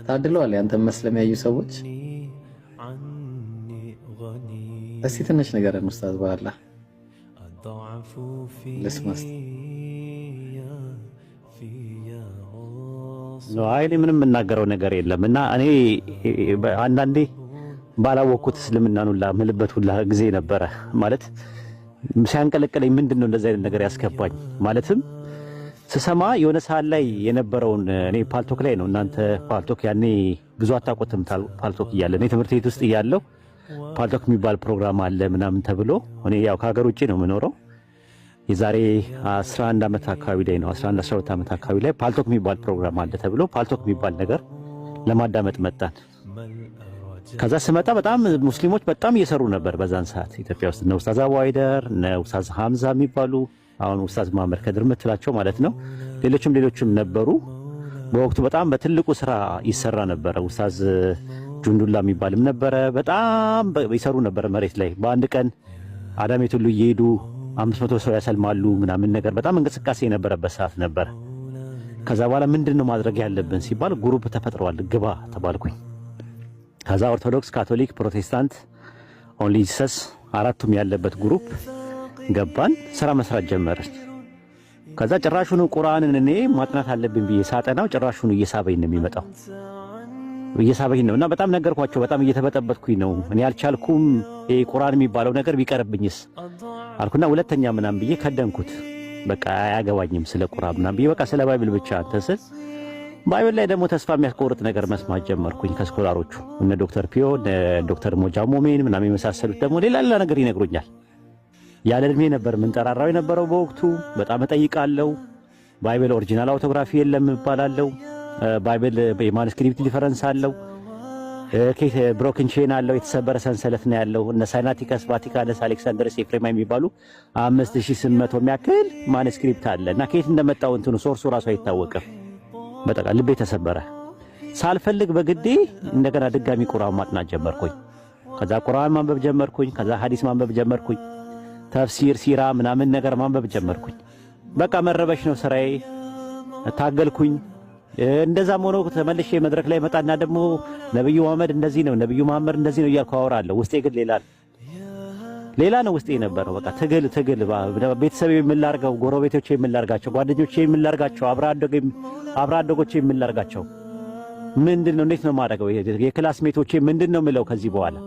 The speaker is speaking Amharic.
ታድለዋል ያንተን መስለም ያዩ ሰዎች። እስቲ ትንሽ ንገረን ኡስታዝ፣ በአላህ ልስማ እስቲ። አይ፣ እኔ ምንም የምናገረው ነገር የለም። እና እኔ አንዳንዴ ባላወቅኩት እስልምናን ሁላ ምልበት ሁላ ጊዜ ነበረ። ማለት ሲያንቀለቀለኝ ምንድን ነው እንደዚህ አይነት ነገር ያስገባኝ? ማለትም ስሰማ የሆነ ሰዓት ላይ የነበረውን እኔ ፓልቶክ ላይ ነው። እናንተ ፓልቶክ ያኔ ብዙ አታውቁትም። ፓልቶክ እያለ፣ እኔ ትምህርት ቤት ውስጥ እያለሁ ፓልቶክ የሚባል ፕሮግራም አለ ምናምን ተብሎ፣ እኔ ያው ከሀገር ውጭ ነው የምኖረው፣ የዛሬ 11 ዓመት አካባቢ ላይ ነው፣ 11 12 ዓመት አካባቢ ላይ ፓልቶክ የሚባል ፕሮግራም አለ ተብሎ ፓልቶክ የሚባል ነገር ለማዳመጥ መጣን። ከዛ ስመጣ በጣም ሙስሊሞች በጣም እየሰሩ ነበር በዛን ሰዓት ኢትዮጵያ ውስጥ። እነ ኡስታዝ አቡ ሃይደር፣ እነ ኡስታዝ ሐምዛ የሚባሉ፣ አሁን ኡስታዝ መሐመድ ከድር የምትላቸው ማለት ነው። ሌሎችም ሌሎችም ነበሩ። በወቅቱ በጣም በትልቁ ስራ ይሰራ ነበረ። ኡስታዝ ጁንዱላ የሚባልም ነበረ። በጣም ይሰሩ ነበረ መሬት ላይ። በአንድ ቀን አዳሜ ቱሉ እየሄዱ 500 ሰው ያሰልማሉ ምናምን ነገር፣ በጣም እንቅስቃሴ የነበረበት ሰዓት ነበር። ከዛ በኋላ ምንድን ነው ማድረግ ያለብን ሲባል group ተፈጥሯል፣ ግባ ተባልኩኝ። ከዛ ኦርቶዶክስ፣ ካቶሊክ፣ ፕሮቴስታንት፣ Only Jesus አራቱም ያለበት group ገባን፣ ስራ መስራት ጀመርን። ከዛ ጭራሹኑ ቁርአንን እኔ ማጥናት አለብኝ ብዬ ሳጠናው ጭራሹኑ እየሳበኝ ነው የሚመጣው፣ እየሳበኝ ነው። እና በጣም ነገርኳቸው። በጣም እየተበጠበጥኩኝ ነው፣ እኔ አልቻልኩም። ይሄ ቁርአን የሚባለው ነገር ቢቀርብኝስ አልኩና ሁለተኛ ምናምን ብዬ ከደንኩት። በቃ አያገባኝም ስለ ቁርአን ምናምን ብዬ፣ በቃ ስለ Bible ብቻ እንትን ስል Bible ላይ ደግሞ ተስፋ የሚያስቆርጥ ነገር መስማት ጀመርኩኝ ከ scholar ኦቹ። እነ ዶክተር ፒዮ፣ እነ ዶክተር ሞጃ ሞሜን ምናምን የመሳሰሉት ደግሞ ሌላ ሌላ ነገር ይነግሩኛል። ያለ እድሜ ነበር ምንጠራራው የነበረው በወቅቱ። በጣም እጠይቃለሁ። Bible original autography የለም እባላለሁ። Bible የ manuscript difference አለው። Broken chain አለው፣ የተሰበረ ሰንሰለት ነው ያለው። እነ ሳይናቲከስ፣ ቫቲካነስ፣ አሌክሳንደርስ፣ ኤፍሬማ የሚባሉ 5800 የሚያክል manuscript አለ እና ከየት እንደመጣው እንትኑ source ኡ ራሱ አይታወቅም። በቃ ልቤ ተሰበረ። ሳልፈልግ በግዴ እንደገና ድጋሚ ቁርአን ማጥናት ጀመርኩኝ። ከዛ ቁርአን ማንበብ ጀመርኩኝ። ከዛ ሐዲስ ማንበብ ጀመርኩኝ። ተፍሲር፣ ሲራ ምናምን ነገር ማንበብ ጀመርኩኝ። በቃ መረበሽ ነው ስራዬ። ታገልኩኝ። እንደዛም ሆኖ ተመልሼ መድረክ ላይ መጣና ደግሞ ነብዩ መሐመድ እንደዚህ ነው፣ ነብዩ መሐመድ እንደዚህ ነው እያልኩ አወራለሁ። ውስጤ ግን ሌላ ሌላ ነው ውስጤ የነበረው። በቃ ትግል ትግል። ቤተሰብ የምላርገው፣ ጎረቤቶቼ የምላርጋቸው፣ ጓደኞቼ የምላርጋቸው፣ አብረ አደጎቼ የምላርጋቸው፣ ምንድን ነው? እንዴት ነው የማደርገው? የ classmate ኦቼ ምንድን ነው የምለው ከዚህ በኋላ?